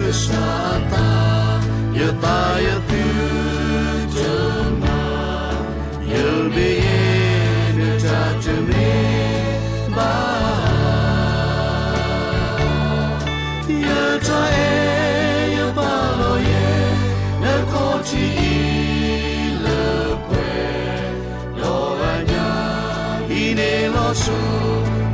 ကစၢ်အသး, ယသးယသုတမၤ, ယမ့ၢ်ယဲနတၢ်တမ့ၢ် ဘၣ်, ယတၢ်အဲၣ်ယပာ်လီၤယဲ နခီၣ်ထံးအံၤလၢပှဲၤ, ဒီးအညၣ်အံၤန့ၣ်လီၤဆီ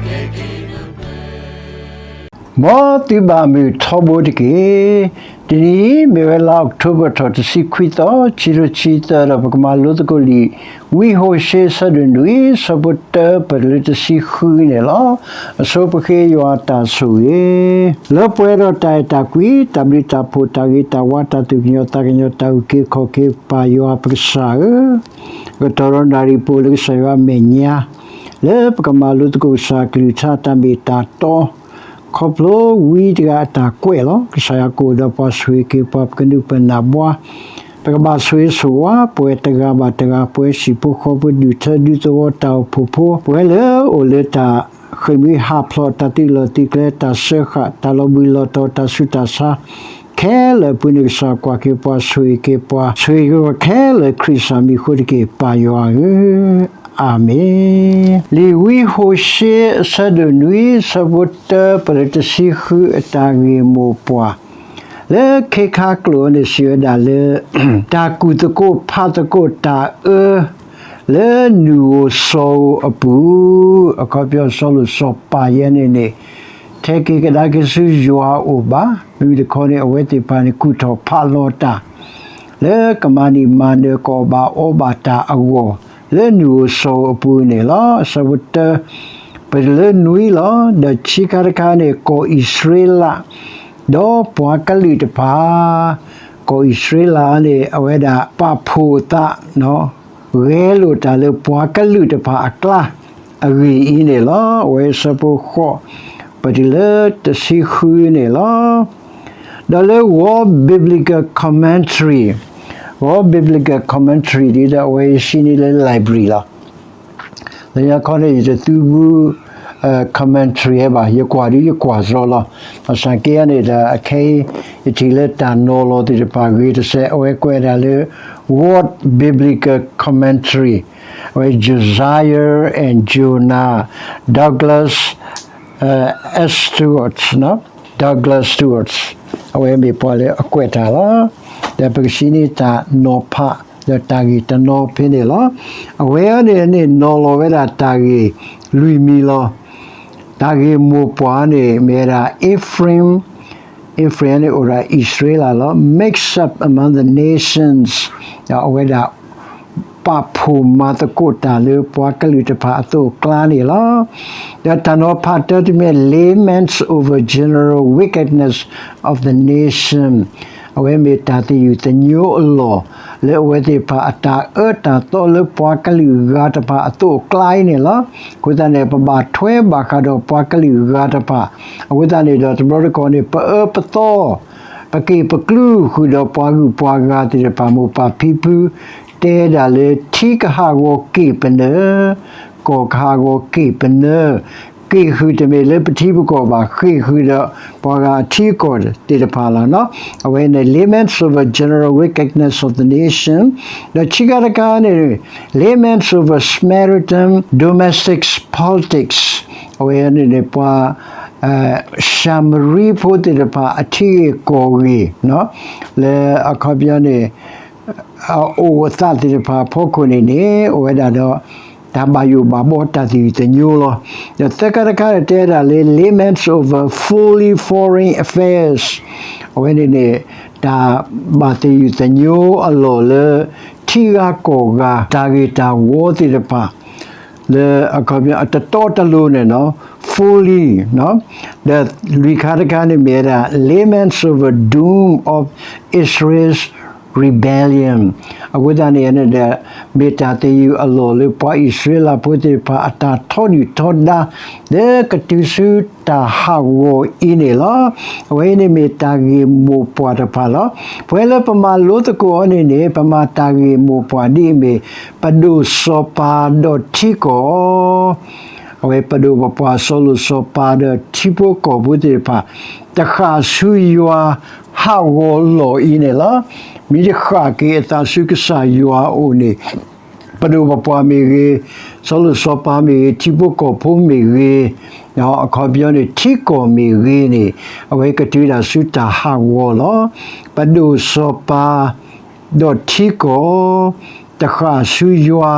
ကဲက့ၤနပှဲၤ မ်သုဘၣ်မုာ်ထီဘိတက့ၢ်. တနံၤအံၤ မ့ၢ်ဝဲလါအီးကထိဘၢၣ်ထီၣ်တဆံခွံသီ, ခံကထိခံဆံသၢဒီး ပကမၤလိသကိးလံာ် ဝံဟိၤၡ့ အဆၢဒိၣ်နွံ ဆၢဖိတၢပတုၤလၢတဆံဃုန့ၣ်လီၤ. အဆိပဃ့ယွၤအတၢ်ဆိၣ်ဂ့ၤ, လၢပှဲၤဒီးတၢ်အဲၣ်တၢ်ကွံ, တၢ်ဘျုးတၢ်ဖှိၣ်, တၢ်ဂ့ၤတၢ်ဝါ, တၢ်သူၣ်ကညီၤသးကညီၤ, တၢ်အုၣ်က့ၤခီၣ်က့ၤ ပၢ်ယွၤပကစၢ်ဧၢ, ကတီၢ်ဒီးနၣ်ရံၣ်ပအိၣ်လၢကစၢ်ယွၤအမဲာ်ညါ လၢပကမၤလိသကိးကစၢ်အကလုၢ်ကထါ တၢ်မ့ၢ်တၢ်တီ, ခီဖျိဝံတဂၤအတၢ်ကွဲးလီၤ. ကစၢ်ယွၤကအိၣ်ဒီးပှၤ ဆိၣ်ဂ့ၤက့ၤပှၤ ပကနုာ်ပနၢ်ဘှါ, ပကဘၣ်ဆိၣ်ဂ့ၤဆိၣ်ဝါ ပဝဲတဂၤဘၣ်တဂၤ, ပဝဲဟံၣ်ဖိဃီဖိ ဒူၣ်ထၢဒူသဝီ တၢ်အိၣ်ဖှိၣ်ဖိ, ပဝဲလၢအိၣ်လၢတၢ်ဃ့ၢ်မှံဟးဖျိး တၢ်သုးလီၢ်သုးကျဲ တၢ်စၢဃာ် တၢ်လီၤဘှံးလီၤတီၤ တၢ်ဆူးတၢ်ဆါ ခဲလၢာ်အပူၤန့ၣ် ကစၢ်ကွၢ်က့ၤပှၤ ဆိၣ်ဂ့ၤက့ၤပှၤ, ဆိၣ်ဂ့ၤက့ၤပှၤခဲလၢာ်ခရံာ်စၢ်မံၤအဃိတက့ၢ် ပၢ်ယွၤဧၢ, အၤမ့ၣ်. လံာ်ဝံဟိၤၡ့ အဆၢဒိၣ်နွံ ဆၢဖိတၢပတုၤလၢတဆံဃု အတၢ်ဂ့ၢ်မိၢ်ပှၢ်, လၢခ့ခါကျိာ်န့ၣ် စံးဝဲဒၣ်လၢ တၢ်ကူၣ်သကိးဖးသကိးတၢ်အၢ လၢနုၢ်ဧိၤစီၤဧိၤအပူၤ, အခီပညီစီၤလိာ်စီၤပၤယဲန့ၣ်န့ၣ် ထဲးက့ၤကဒါက့ၤဆူယွၤအအိၣ်ဘၣ်. မ့မ့ၢ်တခီန့ၣ် အဝဲသ့ၣ်တဖၣ်န့ၣ် ကူၣ်ထီၣ်ဖးလီၤတၢ် လၢကမၤန့ၢ်မၤနၢၤ ကအီၣ်ဘၣ်အီဘၣ်တၢ်အဂီၢ် လၢနုၢ်ဧိၤစီၤဧိၤအပူၤန့ၣ်လီၤ. အဆၢဖိတၢ ပတုၤလၢနွံလီၤ. ဒီးဆံးခါတခါန့ၣ် ကီၢ်အံၣ်စရ့လး ဒီးပှၤကလုာ်တဖၣ်, ကီၢ်အံၣ်စရ့လးန့ၣ် အဝဲဒၣ်ပာ်ဖှိၣ်အသး ဂဲၤလိာ်တၢ်လၢပှၤကလုာ်တဖၣ်အကျါအဂ့ၢ်အံၤန့ၣ်လီၤ. အဝဲဆၢဖိဃိး ပတုၤလၢတဆံဃုန့ၣ်လီၤ. ဒီးလၢ World Biblical Commentary, World Biblical Commentary ဒ်ဒီး အဝဲယစံးန့ၢ်လၢ library လီၤ. လၢညါခီန့ၣ် ယတသူဘူး commentary ဘၣ်, ယကွၢ်ဒုးယကွၢ်စရီလီၤ. ဘၣ်ဆၣ်က့န့ၣ်ဒီး အခဲအံၤ ယထံၣ်လၢတၢ်နီၤလီၤသ့ၣ်တဖၣ်ဂ့ၤတစဲး အဝဲကွဲးဒၣ်လၢ World Biblical Commentary, အဝဲ Josiah and Jonah, Douglas Stuart, Douglas Stuart, အဝဲမ့ၢ်ပှၤလၢအကွဲးတၢ်လီၤ. ဒီးပကစံးန့ၢ်တၢ်နီၤဖး ဒီးတၢ်ဂ့ၢ်တနီၤဖဲန့ၣ်လီၤ. အဝဲန့ၣ်န့ၣ် နီၤလီၤဝဲဒၣ်တၢ်ဂ့ၢ်လွံၢ်မံၤလီၤ. တၢ်ဂ့ၢ်မိၢ်ပှၢ်န့ၣ် မ့ၢ်ဝဲဒၣ် Ephraim, Ephraim န့ၣ်အိၣ်ဒၣ်အံၣ်စရ့လးလီၤ. Mix up among the nations, အဝဲဒၣ် ပာ်ဖှိၣ်မၤသကိးတၢ်လၢပှၤကလုာ်တဖၣ်အသိးအကျါန့ၣ်လီၤ. ဒီးတၢ်နီၤဖးတၢတမံၤ Laments over general wickedness of the nation, အဝဲမ့ၢ်တၢ်သယုၢ်သညိအလီၢ် လၢအဝဲသ့ၣ်တဖၣ်အတၢ်အၢတၢ်သီလၢပှၤကလုာ်ဂၤတဖၣ်အသိးအကျါအံၤန့ၣ်လီၤ. အဃိသတးန့ၣ် ပဘၣ်ထွဲဘၣ်ဃးဒီးပှၤကလုာ်ဂၤတဖၣ်, အဃိသတးန့ၣ်ဒီး တဘျီတခီၣ်န့ၣ် ပအၢပသီ ပက့ၢ်ပကျူဃုာ်ဒီးပှၤဂုၤပှၤဂၤသ့ၣ်တဖၣ် မိၢ်ပၢ်ဖံဖု တဲဒၣ်လၢ ထံကဟးဂီၤက့ၢ်ပနၢၤ, ကီၢ်ကဟးဂီၤက့ၢ်ပနၢၤ, က့ၢ်ဃုာ်တမ့ၢ်လၢပထံပကီၢ်ဘၣ်, က့ၢ်ဃုာ်ဒီးပှၤဂၤအထံအကီၢ်သ့ၣ်တဖၣ်လီၤ. အဝဲန့ၣ် Laments over general wickedness of the nation, ဒီးဆံးခါတခါန့ၣ် Laments over Samaritan domestic politics, အဝဲန့ၣ်န့ၣ် ပှၤ ၡၤမရံဖိသ့ၣ်တဖၣ် အထံဂ့ၢ်ကီၢ်ဂ့ၢ် လၢအခီပညီန့ၣ် အအိၣ်အသးသ့ၣ်တဖၣ်အဖီခိၣ်န့ၣ်န့ၣ် အိၣ်ဝဲဒၣ်ဒီး တၢ်ဘၣ်ယိၣ်ဘၣ်ဘီတၢ်သယုၢ်သညိလီၤ. ဒီးသၢခါတခါန့ၣ် တဲဒၣ်လၢ Laments over folly foreign affairs, အဝဲန့ၣ်န့ၣ် တၢ်ဘၣ်သယုၢ်သညိအလီၢ်လၢ ထံဂၤကီၢ်ဂၤ တၢ်ဂ့ၢ်တၢ်ဝီသ့ၣ်တဖၣ် လၢအခီပညီအတတီတလိၤန့ၣ် folly, ဒီးလွံၢ်ခါတခါန့ၣ်မ့ၢ်ဝဲဒၣ် Laments over doom of Israel's rebellion, အဃိသတးန့ၣ်န့ၣ်ဒီး မ့ၢ်တၢ်သယုၢ်အလီၢ်လၢပှၤအံၣ်စရ့လးဖိသ့ၣ်တဖၣ် အတၢ်ထီဒုၣ်ထီဒါ လၢကတုၤဆူတၢ်ဟးဂီၤအံၤန့ၣ်လီၤ. အဝဲအံၤန့ၣ်မ့ၢ်တၢ်ဂ့ၢ်မိၢ်ပှၢ်တဖၣ်လီၤ. ပဝဲလၢပမၤလိသကိးအီၤန့ၣ်န့ၣ် ပမၤတၢ်ဂ့ၢ်မိၢ်ပှၢ်ဒ်အမ့ၢ် ပဒိၣ်စီၤပၤဒီးထံကီၢ် အဝဲပဒိၣ်ပပှၢ်စီၤလိၣ်စီၤပၤဒီးထံဖိကီၢ်ဖိသ့ၣ်တဖၣ် တဃၣ်ဆူယွၤဟးဂီၤလီၢ်အံၤန့ၣ်လီၤ. မ့ၢ်တဃၣ်က့ၤအသးဆူကစၢ်ယွၤအအိၣ်န့ၣ် ပဒိၣ်ပပှၢ်မ့ၢ်ဂ့ၤ, စီၤလိၣ်စီၤပၤမ့ၢ်ဂ့ၤ, ထံဖိကီၢ်ဖိမ့ၢ်ဂ့ၤ, အခီပညီန့ၣ် ထံကီၢ်မ့ၢ်ဂ့ၤန့ၣ် အဝဲကတုၤဒၣ်ဆူတၢ်ဟးဂီၤလီၤ. ပဒိၣ်စီၤပၤ ဒီးထံကီၢ် တဃၣ်ဆူယွၤ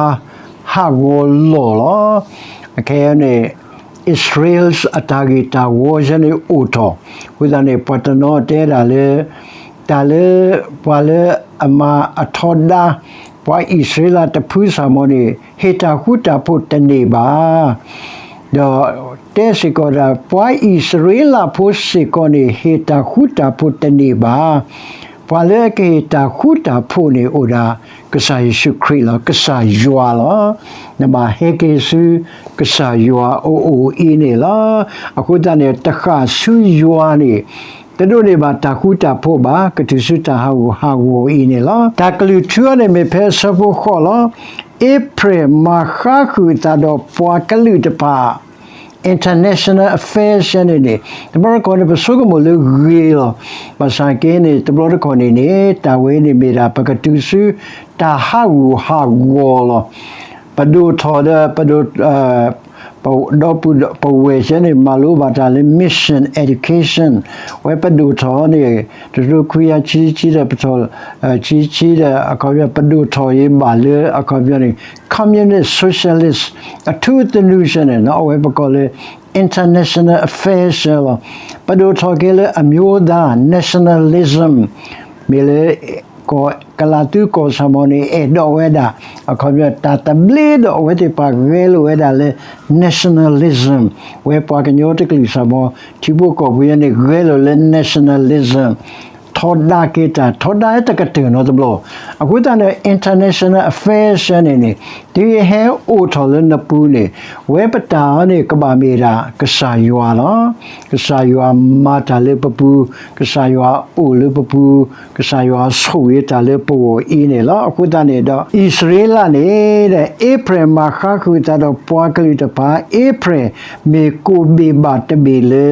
ဟးဂီၤလီၢ်လီၤ. အခဲအံၤန့ၣ် Israel အတၢ်ဂ့ၢ်တၢ်ဝီယဲန့ၣ်အိၣ်ထီၣ်, အဃိသတးန့ၣ် ပှၤတနီၤတဲဒၣ်လၢ တၢ်လၢ ပှၤလၢအမၤအထီဒါ ပှၤအံၣ်စရ့လးတဖုစၢ်မီၤန့ၣ် ဟ့ၣ်တၢ်ဃူတၢ်ဖိးတန့ၢ်ဘၣ် ဒီးတဲစ့ၢ်ကီးဒၣ် ပှၤအံၣ်စရ့လးဖိစ့ၢ်ကီးန့ၣ် ဟ့ၣ်တၢ်ဃူတၢ်ဖိးတန့ၢ်ဘၣ်. ပှၤလၢအကဟ့ၣ်တၢ်ဃူတၢ်ဖိးန့ၣ်အိၣ်ဒၣ် ကစၢ်ယ့ၣ်ၡူးခရံာ်လီၤ, ကစၢ်ယွၤလီၤ. နဘၣ်ဟဲက့ၤဆူကစၢ်ယွၤအအိၣ်အံၤန့ၣ်လီၤ. အဃိသတးန့ၣ် တဃၣ်ဆူယွၤန့ၣ် တဒိးန့ၢ်ဘၣ်တၢ်ဃူတၢ်ဖိးဘၣ်, ကတုၤဆူတၢ်ဟးဂူာ်ဟးဂီၤအံၤန့ၣ်လီၤ. တၢ်ကလုၢ်ထူအံၤန့ၣ်မ့ၢ်ဖဲအဆၢဖိဃိးလီၤ. အ့ဖြဲၣ်မၤဃါဃုာ်အသးဒီးပှၤကလုာ်တဖၣ် international affairs န့ၣ်န့ၣ် တဘျီတခီၣ်န့ၣ် ပဆိကမိၣ်လၢဂ့ၤလီၤ. ဘၣ်ဆၣ်က့န့ၣ် တဘျီတခီၣ်န့ၣ်န့ၣ် တၢ်ဝဲန့ၣ်မ့ၢ်ဒၣ် ပကတုၤဆူတၢ်ဟးဂူာ်ဟးဂီၤလီၤ. ပဒိၣ်ထီၣ်ဒီး ပဒိၣ် ပဒီပုၢ်ဒီဝဲၢ်ဆၢန့ၣ် မၤလိဘၣ်တၢ်လၢ mission education ဝဲပဒိၣ်ထီၣ်န့ၣ် တကထိခွံကယၤဆံဆံဒီး ပထီၣ် ဆံဆံဒီး အခီပညီ ပဒိၣ်ထီၣ်အံၤဘၣ်လၢ အခီပညီန့ၣ် communist socialist အထူသနူဆၢန့ၣ် အဝဲပကိးလၢ international affairs လီၤ. ပဒိၣ်ထီၣ်က့ၤလၢအမျိုးသား nationalism မ့ၢ်လၢ ကီၢ်ကလးသူကီၢ်ဆၣ်မီၤန့ၣ် အဲၣ်ဒိးဝဲဒၣ် အခီပညီ တၢ်သဘျ့ဒီးအဝဲသ့ၣ်ပှၤဂဲၤလိာ်ဝဲဒၣ်လၢ nationalism ဝဲပှၤကညီတကလုာ်ဆၣ်မီၤ ထံဖိကီၢ်ဖိယဲန့ၣ် ဂဲၤလိာ်လၢ nationalism ထီဒါက့ၤတၢ် ထီဒါတကတၢၢ်နီတဘျီ. အဃိသတးန့ၣ် international affairs န့ၣ်န့ၣ် တုၤဟဲအိၣ်ထီၣ်လၢနပူၤန့ၣ် ဝဲပတၢ်အံၤန့ၣ် ကဘၣ်မ့ၢ်ဒၣ် ကစၢ်ယွၤလီၤ. ကစၢ်ယွၤမၤတၢ်လၢပပူၤ, ကစၢ်ယွၤအိၣ်လၢပပူၤ, ကစၢ်ယွၤဆိၣ်ဂ့ၤတၢ်လၢပဂီၢ်အံၤန့ၣ်လီၤ. အဃိသတးန့ၣ်ဒီး အံၣ်စရ့လးန့ၣ်ဒီး အ့ဖြဲၣ်မၤဃါဃုာ်အသးဒီးပှၤကလုာ်တဖၣ်, အ့ဖြဲၣ်မ့ၢ်ကိၣ်ဘ့ၣ်ဘၣ်တဘ့ၣ်လၢ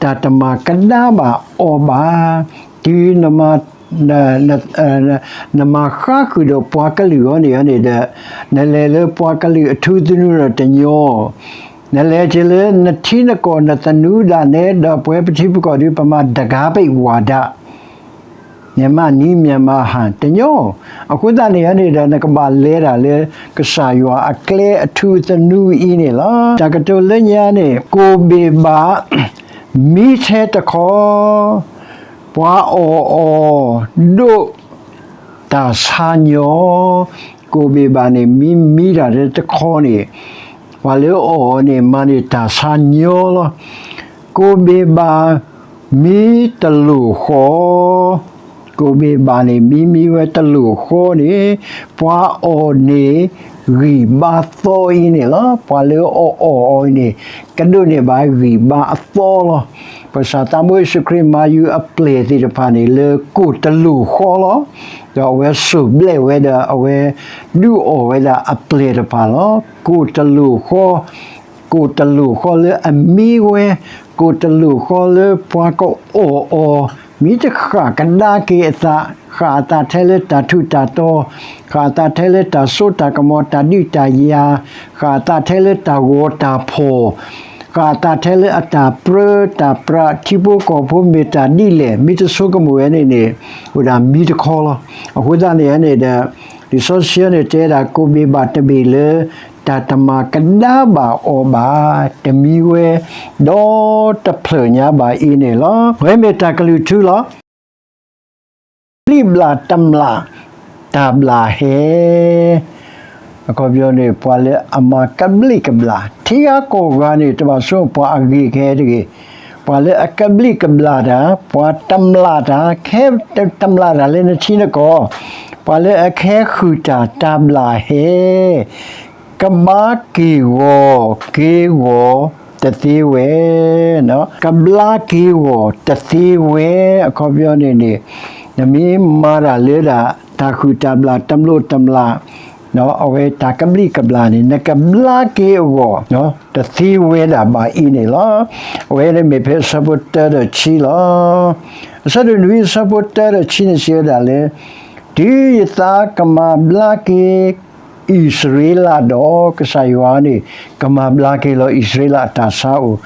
တၢ်တမၤကဒါဘၣ်အီၤဘၣ်. တုၤ နမၤဃါဃုာ်ဒီးပှၤကလုာ်အံၤန့ၣ်န့ၣ်ဒီး နလဲၤလၢပှၤကလုာ်အထူသနူဒီးတညီ, နလဲၤက့ၤလၢနထံနကီၢ်နသနူဒၣ်နဲဒီး ပဝဲပထံပကီၢ်ဒုး ပမၤတဂၤဘၣ်ဝၤဒၣ် မြန်မာ့နည်း မြန်မာ့ဟန် တညီ. အဃိသတးန့ၣ်န့ၣ်ဒီး နကဘၣ်လဲၤတၢ်လၢ ကစၢ်ယွၤအကျဲအထူသနူအံၤန့ၣ်လီၤ. တၢ်ကတိၤလၢညါန့ၣ် ကိၣ်ဘ့ၣ်ဘၣ် မံထဲတခီ, ပှၤအီၣ်အီၤ ဒိးတၢ်ဆါညီ, ကိၣ်ဘ့ၣ်ဘၣ်န့ၣ် မံမံတၢ်ထဲတခီန့ၣ် ပှၤလၢအီၣ်အီၤန့ၣ် မၤန့ၢ်တၢ်ဆါညီလီၤ. ကိၣ်ဘ့ၣ်ဘၣ် မံတလိာ်ဃီ, ကိၣ်ဘ့ၣ်ဘၣ်န့ၣ် မံမံဝဲတလိာ်ဃီန့ၣ် ပှၤအီၣ်န့ၣ် ဂံၢ်ဘါသီအံၤန့ၣ်လီၤ. ပှၤလၢအီၣ်အီၤအီၤန့ၣ် ကဒိးန့ၢ်ဘၣ်ဂံၢ်ဘါအသီလီၤ. ပကစၢ်သးဘိယ့ၣ်ၡူးခရံာ်မၤယူၤအပျဲၢ်သ့ၣ်တဖၣ်န့ၣ် လၢကိၣ်တလိာ်ဃီလီၤ. ဒီးအဝဲစိၢ်ဘျဲးဝဲဒီး အဝဲဒုးအီၣ်ဝဲဒၣ်အပျဲၢ်တဖၣ်လီၤ. ကိၣ်တလိာ်ဃီ, ကိၣ်တလိာ်ဃီလၢအမံဝဲ, ကိၣ်တလိာ်ဃီလၢပှၤကအီၣ်အီၤ, မံတဃၣ်ကဒါက့ၤအသး, ဃၣ်အသးထဲလၢတၢ်ထူးတၢ်တီၤ, ဃၣ်အသးထဲလၢတၢ်စိတၢ်ကမီၤ တၢ်ဒုးတၢ်ယၤ, ဃၣ်အသးထဲလၢတၢ်ဂီၤတၢ်ဖီၣ်, ဃၣ်အသးထဲလၢအတၢ်ပြၢတၢ်ပြး ထံဖိကီၢ်ဖိမ့ၢ်တၢ်ဒ်လဲၣ် မံတဆိကမိၣ်ဝဲန့ၣ်န့ၣ် အိၣ်ဒၣ်မံတခီလီၤ. အဃိသတးန့ၣ်န့ၣ်ဒီး လံာ်စီဆှံန့ၣ်တဲဒၣ် ကိၣ်ဘ့ၣ်ဘၣ်တဘ့ၣ်လၢ တၢ်တမၤကဒါဘၣ်အီၤဘၣ်, တမံဝဲ ဒီးတဖျၢၣ်ညါဘၣ်အံၤန့ၣ်လီၤ. အဝဲမ့ၢ်တၢ်ကလုၢ်ထူလီၤ. ဘျံးဘျးတမျး တၢ်ဘျးဟဲ အခီပညီန့ၣ် ပှၤလၢအမၤကဘျံးကဘျၣ် ထံဂၤကီၢ်ဂၤန့ၣ် တဘၣ်ဆိပှၤအဂ့ၤကဟဲတဂ့ၤ, ပှၤလၢအကဘျံးကဘျၣ်တၢ်, ပှၤတမျးတၢ်, ခဲတမျးတၢ်လၢနထံနကီၢ်, ပှၤလၢအကဟဲဃုာ်တၢ် တၢ်ဘျးဟဲ ကဘျါက့ၤဂီၤ က့ၤဂီၤတသ့ဝဲ, ကဘျါက့ၤဂီၤတသ့ဝဲ, အခီပညီန့ၣ်န့ၣ် နမ့ၢ်မၤတၢ်လၢဒၣ် တၢ်ဃုာ်တၢ်ဘျၣ် တမျးတမျး အဝဲတၢ်ကဘျံးကဘျၣ်န့ၣ် နကဘျါက့ၤအဂီၢ် တသ့ဝဲဒၣ်ဘၣ်အံၤန့ၣ်လီၤ. အဝဲန့ၣ်မ့ၢ်ဖဲအဆၢဖိတၢဒီးခံလီၤ. အဆၢဒိၣ်နွံအဆၢဖိတၢဒီးခံန့ၣ်စံးဝဲဒၣ်လၢ တုၤယသးကမၤဘျါက့ၤ အံၣ်စရ့လးဒီး ကစၢ်ယွၤန့ၣ် ကမၤဘျါက့ၤလီၤအံၣ်စရ့လးအတၢ်ဆါအိၣ်,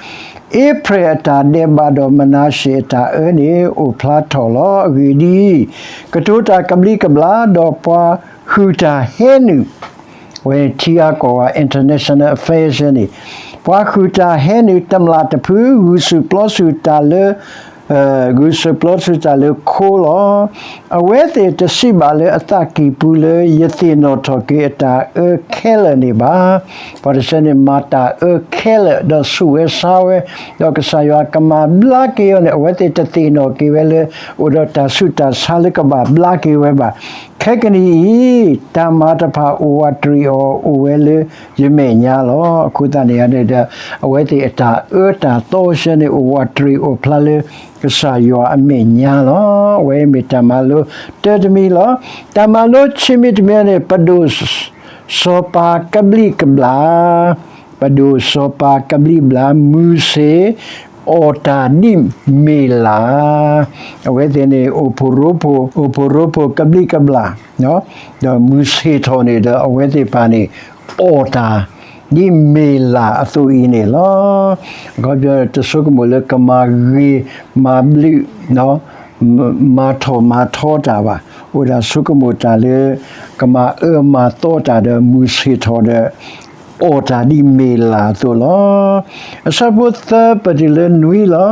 အ့ဖြ့ၣ်အတၢ်ဒဲးဘးဒီးမနၤၡ့ၣ်အတၢ်အၢန့ၣ် အိၣ်ဖျါထီၣ်လီၤ. အဂ့ၢ်ဒ်အံၤ, ကတိၤတၢ်ကဘျံးကဘျၣ် ဒီးပှၤဟုၣ်တၢ်ဟဲနုာ် အဝဲထံဂၤကီၢ်ဂၤ international affairs န့ၣ် ပှၤဟုၣ်တၢ်ဟဲနုာ်တမျၢ်တဖု ဂုာ်ဆူၣ်ပျီဆူၣ်တၢ်လၢ ဂုာ်ဆူၣ်ပျီဆူၣ်တၢ်လၢခိလီၤ. အဝဲသ့ၣ်တစံးဘၣ်လၢအသးကံၢ်ပူၤလၢ ယသ့ၣ်နီၣ်ထီၣ်က့ၤအတၢ်အၢခဲလၢာ်န့ၣ်ဘၣ်. ပှၤတဆၢန့ၣ် မၤတၢ်အၢခဲလၢာ် ဒီးဆိၣ်ဝဲဆါဝဲ, ဒီးကစၢ်ယွၤကမၤဘျါက့ၤအီၤန့ၣ် အဝဲသ့ၣ်တသ့ၣ်နီၣ်က့ၤဝဲလၢ အိၣ်ဒီးတၢ်ဆူးတၢ်ဆါလၢကဘၣ်ဘျါက့ၤဝဲဘၣ်. ခဲကနံၣ်အံၤ တၢ်မၤတဖၣ်အိၣ်ဝးတရံးအီၤ အိၣ်ဝဲလၢယမဲာ်ညါလီၤ. အဃိသတးန့ၣ်န့ၣ်ဒီး အဝဲသ့ၣ်အတၢ်အၢတၢ်သီဆၢန့ၣ် အိၣ်ဝးတရံးအိၣ်ဖျါလၢ ကစၢ်ယွၤအမဲာ်ညါလီၤ. အဝဲမ့ၢ်တၢ်မၤလိတၢတမံၤလီၤ. တၢ်မၤလိဆံးမံၤတမံၤန့ၣ် ပဒိၣ်စီၤပၤကဘျံးကဘျၣ် ပဒိၣ်စီၤပၤကဘျံးကဘျၣ် မုၢ်ဆ့ၣ်အီၣ်တၢ်ဒ်မ့ၢ်လၢ်, အဝဲသ့ၣ်န့ၣ် အိၣ်ဖှိၣ်ရိဖှိၣ် အိၣ်ဖှိၣ်ရိဖှိၣ်ကဘျံးကဘျၣ် ဒီးမုၢ်ဆ့ၣ်ထီၣ်န့ၣ်ဒီး အဝဲသ့ၣ်တဖၣ်န့ၣ် အီၣ်တၢ်ဒ်မ့ၢ်လၢ်အသိးအံၤန့ၣ်လီၤ. အခီပညီတဆိကမိၣ်လၢကမၤဂ့ၤမၤဘျုး မၤထီၣ်မၤထီတၢ်ဘၣ်. အိၣ်ဒၣ်ဆိကမိၣ်တၢ်လၢ ကမၤအၢမၤသီတၢ်ဒီးမုၢ်ဆ့ၣ်ထီၣ်ဒီး အီၣ်တၢ်ဒ်မ့ၢ်လၢ်အသိးလီၤ. အဆၢဖိသၢပတုၤလၢနွံလီၤ.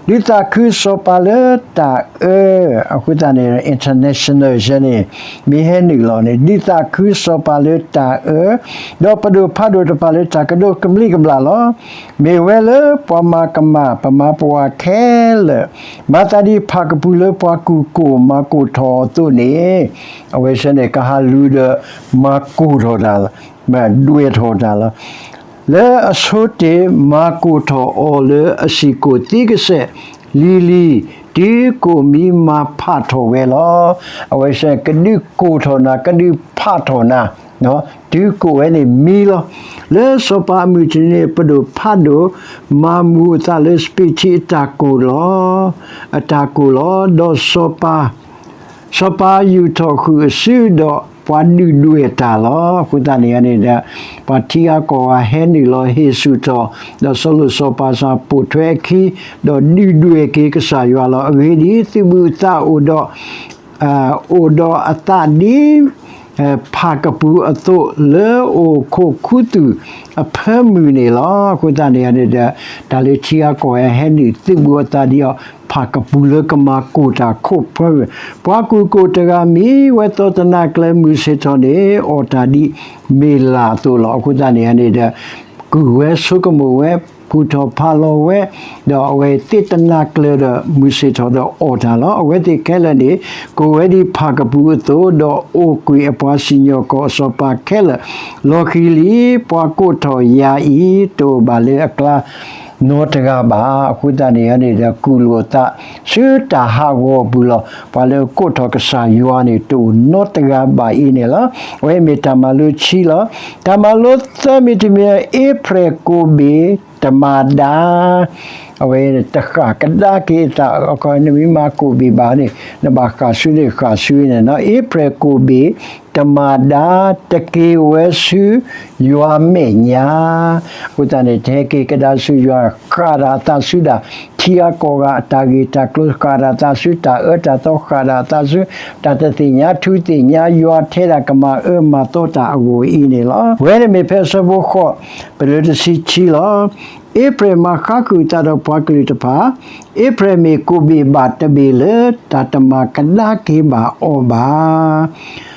ဒုးသးခုစီၤပၤလၢတၢ်အၢ, အဃိသတးန့ၣ် international ယဲန့ၣ် မ့ၢ်ဟဲနုာ်လီၤန့ၣ် ဒုးသးခုစီၤပၤလၢတၢ်အၢ, ဒီးပဒိၣ်ဖးဒိၣ်တဖၣ်လၢတၢ်ကဒိးကဘျံးကဘျၣ်လီၤ. မ့ၢ်ဝဲလၢပှၤမၤကမၣ် ပမၤပှၤခဲလၢာ် မၤသးဒ်ဖးကပူၤလၢပှၤကူၣ်ကိၢ်မၤကိၢ်ထီၣ်အသိးန့ၣ်, အဝဲဆၢန့ၣ် ကဟးလူၤဒီးမၤကိၢ်ထီၣ်တၢ်, ဒွဲၣ်ထီၣ်တၢ်လီၤ. လၢအဆိတ့ၢ်မၤကိၢ်ထီၣ်အီၤလၢအဆံးကိာ်သံကစဲးလံၤလံၤ, တုၤကိၣ်မံမၤဖးထီၣ်ဝဲလီၤ. အဝဲဆၢန့ၣ် ကဒုးကိၢ်ထီၣ်နၤ ကဒုးဖးထီၣ်နၤ တုၤကိၣ်ဝဲန့ၣ်မံလီၤ. လၢစီၤပၤအမုၢ်တနံၤန့ၣ် ပဒိၣ်ဖးဒိၣ် မၤမူၤအသးလၢစပံးထံအတၢ်ကိၢ်လီၤ, အတၢ်ကိၢ်လီၤ, ဒီးစီၤပၤ စီၤပၤယူာ်ထီၣ်ဃုာ်အစုဒီးပှၤဒုၣ်ဒွဲၣ်တၢ်လီၤ. အဃိသတးန့ၣ်န့ၣ်ဒီး ပှၤထံဂၤကီၢ်ဂၤဟဲနုာ်လီၤဟ့ၣ်ဆူၣ်ထီၣ်, ဒီးစီၤလိာ်စီၤပၤစၢ်ပိာ်ထွဲအခံ, ဒီးဒုၣ်ဒွဲၣ်က့ၤကစၢ်ယွၤလီၤ. အဂ့ၢ်ဒ်အံၤ, သုးဘူးအသးအိၣ်ဒီး အိၣ်ဒီးအသးဒ် ဖးကပူၤအသိး လၢအိၣ်ခိးခူသူၣ်အဖၢမုၢ်န့ၣ်လီၤ. အဃိသတးန့ၣ်န့ၣ်ဒီး တၢ်လၢထံဂၤကီၢ်ဂၤဟဲနုာ်သုးဘူးအသးဒ်အီၤ ဖးကပူၤလၢကမၤကိၢ်တၢ်ခိးဖၢမုၢ်, ပှၤကူၣ်ကိၢ်တဂၤမံဝဲသီတနၤကျၢၤ မုၢ်ဆ့ၣ်ထီၣ်န့ၣ် အီၣ်တၢ်ဒ်မ့ၢ်လၢ်အသိးလီၤ. အဃိသတးန့ၣ်န့ၣ်ဒီး ကူၣ်ဝဲဆိကမိၣ်ဝဲ ကူၣ်ထီၣ်ဖးလီၤဝဲ, ဒီးအဝဲသ့ၣ်တနၤကျၢၤဒီး မုၢ်ဆ့ၣ်ထီၣ်ဒီးအီၣ်တၢ်လီၤ. အဝဲသ့ၣ်ခဲလၢာ်န့ၣ် ကိၢ်ဝဲဒ်ဖးကပူၤအသိး, ဒီးအိၣ်ကွံာ်အပှၤစံၣ်ညီၣ်ကွီၢ်အစီၤပၤခဲလၢာ်, လီၢ်ခံလံ ပှၤကိးထီၣ်ယၤအံၤ တအိၣ်ဘၣ်လၢအကျါနီတဂၤဘၣ်. အဃိသတးန့ၣ်န့ၣ်ဒီး ကူၣ်လိာ်အသး ဆူတၢ်ဟးဂီၤအပူၤလီၤ. ပှၤလၢအကိးထီၣ်ကစၢ်ယွၤန့ၣ် တအိၣ်နီတဂၤဘၣ်အံၤန့ၣ်လီၤ. အဝဲမ့ၢ်တၢ်မၤလိဆံလီၤ. တၢ်မၤလိသၢမံၤတမံၤ အ့ဖြဲၣ်ကိၣ်ဘ့ၣ်တမၤဒါ အဝဲတဃၣ်ကဒါက့ၤအသး အခီ နမ့ၢ်မၤကိၣ်ဘ့ၣ်ဘၣ်န့ၣ် နဘၣ်ဃၣ်ဆူန့ၣ်ဃၣ်ဆူန့ၣ်, အ့ဖြဲၣ်ကိၣ်ဘ့ၣ်တမၤဒါ တက့ၤဝဲဆူယွၤမဲာ်ညါ, အဃိသတးန့ၣ် တဟဲက့ၤကဒါဆူယွၤ ဃၣ်ဒၣ်အသးဆူဒၣ် ထံဂၤကီၢ်ဂၤအတၢ်ဂ့ၢ်တၢ်ကျိၤ ဃၣ်ဒၣ်အသးဆူ တၢ်အၢတၢ်သီ ဃၣ်ဒၣ်အသးဆူ တၢ်တသ့ၣ်ညါထူသ့ၣ်ညါ ယွၤထဲဒၣ်ကမၤအၢမၤသီတၢ်အဂီၢ်အံၤန့ၣ်လီၤ. ဝဲန့ၣ်မ့ၢ်ဖဲအဆၢဖိဃိး ပတုၤလၢတဆံခံလီၤ. အ့ဖြဲၣ်မၤဃါဃုာ်အသးဒီးပှၤကလုာ်တဖၣ်, အ့ဖြဲၣ်မ့ၢ်ကိၣ်ဘ့ၣ်ဘၣ်တဘ့ၣ်လၢ တၢ်တမၤကဒါက့ၤဘၣ်အီၤဘၣ်.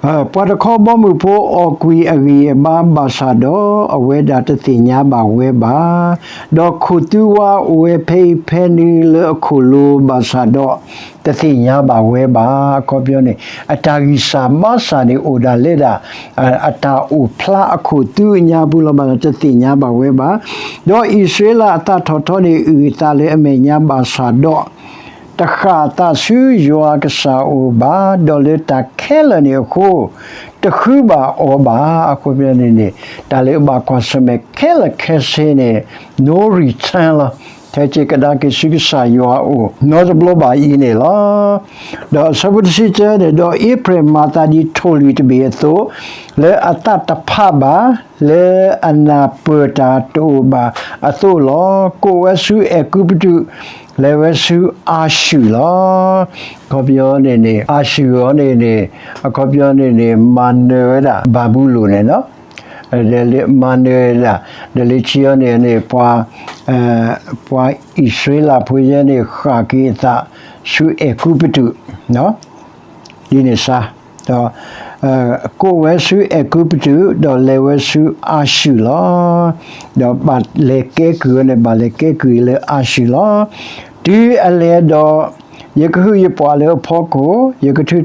ပှၤတခီဘီမုၢ်ဖိအီၣ်ကွံာ်အဂံၢ်အဘါဘၣ်ဆၣ်ဒီး အဝဲဒၣ်တသ့ၣ်ညါဘၣ်ဝဲဘၣ်. ဒီးခိၣ်သူဝါအိၣ်ဝဲဖဲအံၤဖဲနုၤလၢအခိၣ်လိၤဘၣ်ဆၣ်ဒီး တသ့ၣ်ညါဘၣ်ဝဲဘၣ်. အခီပညီန့ၣ် အတၢ်ဂံၢ်စၢ်ဘါစၢ်န့ၣ်အိၣ်ဒၣ်လဲာ်ဒၣ် အတၢ်အိၣ်ဖျါအခိၣ်သူအညါပူၤလီၤဘၣ်ဒီး တသ့ၣ်ညါဘၣ်ဝဲဘၣ်. ဒီးအံၣ်စရ့လးအသးထီၣ်ထီန့ၣ် အုၣ်အသးလၢအမဲာ်ညါဘၣ်ဆၣ်ဒီး တဃၣ်အသးဆူယွၤအကစၢ်အအိၣ်ဘၣ်, ဒီးလၢတၢ်ခဲလၢာ်န့ၣ်အဃိ တဃုဘၣ်အီၤဘၣ်. အခီပညီန့ၣ်န့ၣ် တၢ်လၢဘၣ်ကွၢ်ဆၢၣ်မဲာ်ခဲလၢာ်ခဲဆ့န့ၣ် no return လီၤ. ထဲစ့ၢ်ကဒါက့ၤဆူကစၢ်ယွၤအအိၣ် နီတဘျီဘၣ်အံၤန့ၣ်လီၤ. ဒီးအဆၢဖိတဆံတၢန့ၣ်, ဒီးအ့ဖရံၣ်မၤသးဒ်ထိၣ်လွံၢ်တဘ့ၣ်အသိး, လၢအသၣ်တဖးဘၣ်, လၢအနၢ်ပၢၢ်တၢ်တအိၣ်ဘၣ်အသိးလီၤ. ကိးဝဲဆူအဲၤကူပတူး, လဲၤဝဲဆူအၤၡူၢ်လီၤ. အခီပညီန့ၣ်န့ၣ် အၤၡူၢ်အီၤန့ၣ်န့ၣ် အခီပညီန့ၣ်န့ၣ် မၤနၢၤဝဲဒၣ်ဘၤဘူလိၣ်န့ၣ်လီၤ. ဒီးလၢမၤနၢၤဝဲဒၣ်, ဒီးလၢခံအီၤန့ၣ်န့ၣ် ပှၤ ပှၤအံၣ်စရ့လးဖိယဲန့ၣ် ဃၣ်က့ၤအသးဆူအဲၤကူပတူး, ဒ်န့ၣ်စါ, ဒီး ကိးဝဲဆူအဲၤကူပတူး, ဒီးလဲၤဝဲဆူအၤၡူၢ်လီၤ. ဒီးဘၣ်လဲၤကဲကုၢ်အီၤန့ၣ် ဘၣ်လဲၤကဲကုၢ်အီၤလၢအၤၡူၢ်လီၤ. တုၤအလဲၤဒီး ယကဟုၣ်ယပှၤလၢအဖီခိၣ်, ယကထုး,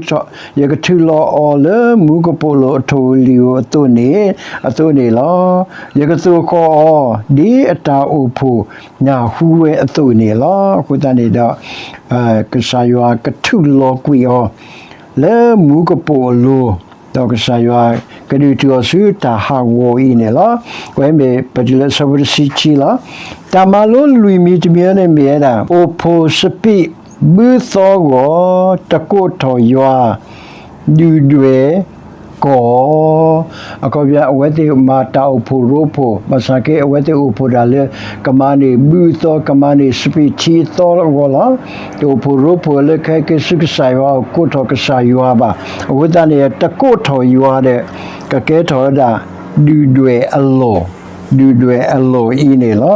ယကထုးလီၤအီၤလၢမူကပိာ်လိၤအထိၣ်အူလံၤဧိၤအသိးန့ၣ်, အသိးန့ၣ်လီၤ. ယကသိၣ်ဃီၣ်အီၤ ဒ်အတၢ်အိၣ်ဖှိၣ်နၢ်ဟူဝဲအသိးန့ၣ်လီၤ. အဃိသတးန့ၣ်ဒီး ကစၢ်ယွၤကထုးလီၤကွံာ်အီၤ လၢမူကပိာ်အလိၤ, ဒီးကစၢ်ယွၤကဒုးတုၤအီၤဆူတၢ်ဟးဂီၤအံၤန့ၣ်လီၤ. အဝဲမ့ၢ်ပတုၤလၢအဆၢဖိတဆံခံလီၤ. တၢ်မၤလိလွံၢ်မံၤတမံၤန့ၣ်မ့ၢ်ဝဲဒၣ် အိၣ်ဖှိၣ်စပံး, ဘုသီဂီၤ, တကိးထီၣ်ယွၤ, ဒုၣ်ဒွဲၣ်ကီၢ် အခီပညီ အဝဲသ့ၣ်မၤတၢ်အိၣ်ဖှိၣ်ရိဖှိၣ် ဘၣ်ဆၣ်က့ အဝဲသ့ၣ်အိၣ်ဖှိၣ်ဒၣ်လၢ ကမၤန့ၢ်ဘုအသီ ကမၤန့ၢ်စပံးထံအသီအဂီၢ်လီၤ. တအိၣ်ဖှိၣ်ရိဖှိၣ်လၢကဟဲက့ၤဆူကစၢ်ယွၤအအိၣ် ကိးထီၣ်ကစၢ်ယွၤဘၣ်. အဃိသတးန့ၣ် တကိးထီၣ်ယွၤဒီး ကကဲထီၣ်ဝဲဒၣ် ဒုၣ်ဒွဲၣ်အလီၢ်, ဒုၣ်ဒွဲၣ်အလီၢ်အံၤန့ၣ်လီၤ.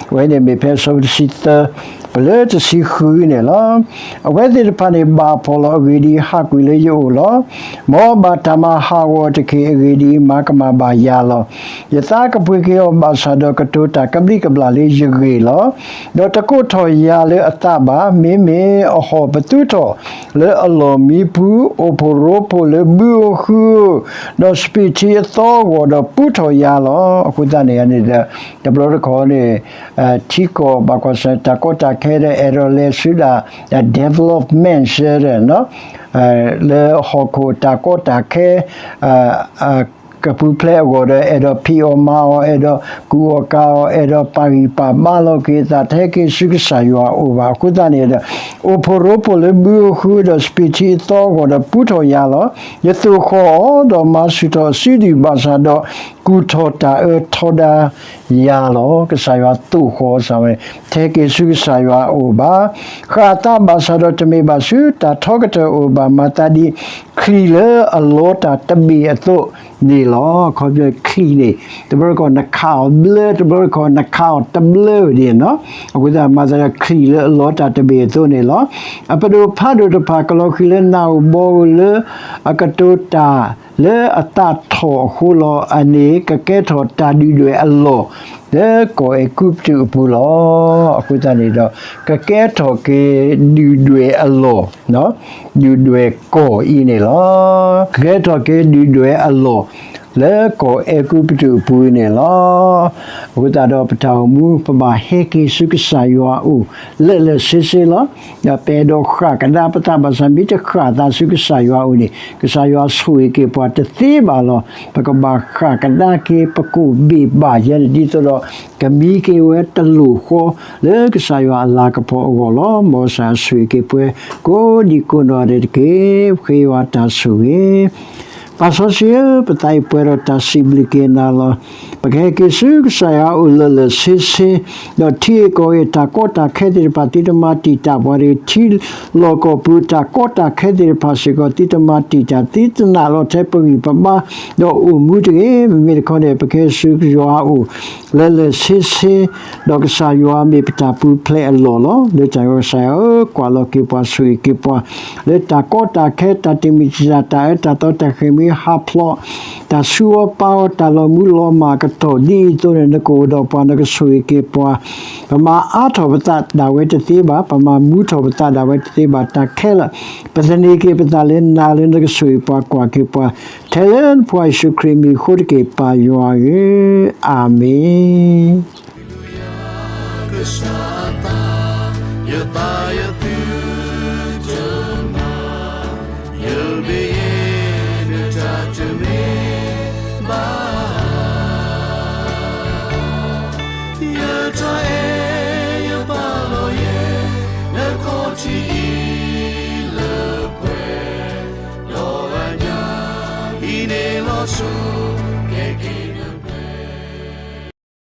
အဝဲန့ၣ်မ့ၢ်ဖဲအဆၢဖိတဆံသၢ ပလၢတဆံဃုန့ၣ်လီၤ. အဝဲသ့ၣ်တဖၣ်န့ၣ် ဘၣ်ဖှီၣ်လီၤအဂ့ၢ်ဒ်အံၤ ဟးကွံာ်လၢယအိၣ်လီၤ. မ်အဘၣ်တၢ်မၤဟးဂီၤတက့ၢ်. အဂ့ၢ်ဒ်အံၤ, မၤကမၣ်ဘၣ်ယၤလီၤ. ယသးကပှ့ၤက့ၤအီၤဘၣ်ဆၣ်ဒီး ကတိၤတၢ်ကဘျံးကဘျၣ်လၢယဂ့ၢ်လီၤ. ဒီးတကိးထီၣ်ယၤလၢအသးဘၣ်. မ့မ့ၢ်အဟီၣ်ပသူထီၣ်လၢအလီၢ်မံပူၤ, အိၣ်ဖှိၣ်ရိဖှိၣ်လၢဘုဧိၤဃုဧိၤ, ဒီးစပံးထံအသီအဂီၢ်ဒီးပူထီၣ်ယၤလီၤ. အဃိသတးန့ၣ်န့ၣ်ဒီး တဘျီတခီၣ်န့ၣ် ထံကီၢ်ဘၣ်ကွၢ်ဆၢၣ်တၢ်ကီတၢ်ခဲဒီး အဲၣ်ဒိးလဲၤဆူဒၣ် development ဆၢဒီး လၢဟီၣ်ခိၣ်တၢ်ကီတၢ်ခဲ ကပူၤဖျဲးအဂီၢ်ဒီး အဲၣ်ဒိးဖံးအီၣ်မၤအီၣ်, အဲၣ်ဒိးကူၣ်အီၣ်ကၤအီၣ်, အဲၣ်ဒိးပာ်ဂံၢ်ပာ်ဘါလီၤက့ၤအသး တဟဲက့ၤဆူကစၢ်ယွၤအအိၣ်ဘၣ်. အဃိသတးန့ၣ်ဒီး အိၣ်ဖှိၣ်ရိဖှိၣ်လၢဘုဧိၤဃုဧိၤဒီးစပံးထံအသီအဂီၢ်ဒီး ပူထီၣ်ယၤလီၤ. ယသိၣ်ဃီၣ်အီၤဒီးမၤဆူၣ်ထီၣ်အစုဒုၣ်ဘၣ်ဆၣ်ဒီး ကူၣ်ထီၣ်တၢ်အၢထီဒါယၤလီၤ. ကစၢ်ယွၤသိၣ်ဃီၣ်စၢ်ဝဲ တဟဲက့ၤဆူကစၢ်ယွၤအအိၣ်ဘၣ်. ဃၣ်အသးဘၣ်ဆၣ်ဒီးတမ့ၢ်ဘၣ်ဆူတၢ်ထီကတၢၢ်အအိၣ်ဘၣ်. မၤသးဒ်ချံၣ်လၢအလီတၢ်တဘ့ၣ်အသိးန့ၣ်လီၤ. အခီပညီချံၣ်န့ၣ် တဘျီတခီၣ်နခးအီၤဘျၢ, တဘျီတခီၣ်နခးအီၤတဘျၢဝဲဒ်န့ၣ်လီၤ. အဃိသတးမၤသးဒီးချံၣ်လၢအလီတၢ်တဘ့ၣ်အသိးန့ၣ်လီၤ. အပဒိၣ်ဖးဒိၣ်တဖၣ် ကလီၤဃံၤလၢနၢ်ဧိၤဘီဧိၤလၢ အကတိၤတၢ်လၢအသးထီၣ်အဃိလီၤ. အန့ၣ် ကကဲထီၣ်တၢ်ဒုၣ်ဒွဲၣ်အလီၢ် လၢကီၢ်အဲၤကူပတူးအပူၤလီၤ. အဃိသတးန့ၣ်ဒီး ကကဲထီၣ်က့ၤဒုၣ်ဒွဲၣ်အလီၢ်, ဒုၣ်ဒွဲၣ်ကီၢ်အံၤန့ၣ်လီၤ. ကကဲထီၣ်က့ၤဒုၣ်ဒွဲၣ်အလီၢ် လၢကီၢ်အဲၤကူပတူးအပူၤန့ၣ်လီၤ. အဃိသတးဒီးပတၢ်အိၣ်မူ ပဘၣ်ဟဲက့ၤဆူကစၢ်ယွၤအအိၣ် လၢာ်လၢာ်ဆ့ဆ့လီၤ. ပအဲၣ်ဒိးဃၣ်ကဒါပသးဘၣ်ဆၣ် မ့ၢ်တဃၣ်သးဆူကစၢ်ယွၤအအိၣ်န့ၣ် ကစၢ်ယွၤဆိၣ်ဂ့ၤက့ၤပှၤတသ့ဘၣ်လီၤ. ပကဘၣ်ဃၣ်ကဒါက့ၤ ပကိၣ်ဘ့ၣ်ဘၣ်ယဲန့ၣ် ဒ်သိးဒီး ကမံက့ၤဝဲတလိၣ်ဃီ လၢကစၢ်ယွၤအလၤကပီၤအဂီၢ်လီၤ. မ်ကစၢ်ယွၤဆိၣ်ဂ့ၤက့ၤပှၤ ကိးဒံကိးနီၢ်ဂၤဒဲးတက့ၢ်. ပဃ့ယွၤတၢ်ဆိၣ်ဂ့ၤ ပၢ်စီဆှံဧၢ, ပသးအံၤပှဲၤဒီးတၢ်စံးဘျုးက့ၤနၤလီၤ. ပကဟဲက့ၤဆူကစၢ်ယွၤအအိၣ်လၢာ်လၢာ်ဆ့ဆ့, ဒီးထံဂ့ၢ်ကီၢ်ဂ့ၢ် တၢ်ကီတၢ်ခဲသ့ၣ်တဖၣ် သုတမၤတံာ်တာ်ပှၤတဂ့ၤ. ထံလီၢ်ကီၢ်ပူၤ တၢ်ကီတၢ်ခဲသ့ၣ်တဖၣ်စ့ၢ်ကီး သုတမၤတံာ်တာ်, သုတနာ်လီၤထဲပဂံၢ်ပဘါ ဒီးအိၣ်မူတဂ့ၤ. မ့မ့ၢ်တခီန့ၣ် ပကဟဲဆူကစၢ်ယွၤအအိၣ် လၢာ်လၢာ်ဆ့ဆ့, ဒီးကစၢ်ယွၤမ့ၢ်ပတၢ်ပူၤဖျဲးအလီၢ်လီၤ. လၢတၢ်ကစၢ်ယွၤဧၢ, ကွၢ်လီၤက့ၤပှၤ ဆိၣ်ဂ့ၤက့ၤပှၤ လၢတၢ်ကီတၢ်ခဲ တၢ်တမံၤတံာ်တာ် တၢ်အၢတၢ်သီ တၢ်ဃ့ၢ်မှံဟးဖျိး တၢ်ဆူးအီၣ်ပာ်အီၣ် တၢ်လီၤမူလီၤမၢ်ကတီၢ်ဒ်အံၤအသိးန့ၣ် နကအိၣ်ဒီးပှၤ နကဆိၣ်ဂ့ၤက့ၤပှၤ ပမၤအါထီၣ်ပသးဒၣ်ဝဲတသ့ဘၣ်, ပမၤမူထီၣ်ပသးဒၣ်ဝဲတသ့ဘၣ်, တၢ်ခဲလၢာ် ပသန့ၤက့ၤပသးလၢနၤလၢနကဆိၣ်ဂ့ၤပှၤကွၢ်က့ၤပှၤ ထဲလၢနဖိယ့ၣ်ၡူးခရံာ်မံၤအဃိတက့ၢ် ပၢ်ယွၤဧၢ, အၤမ့ၣ်. ထံၣ်အံၤလၢပှဲၤဒီးအညၣ်, ဟံးန့ၢ်လီၤဆူ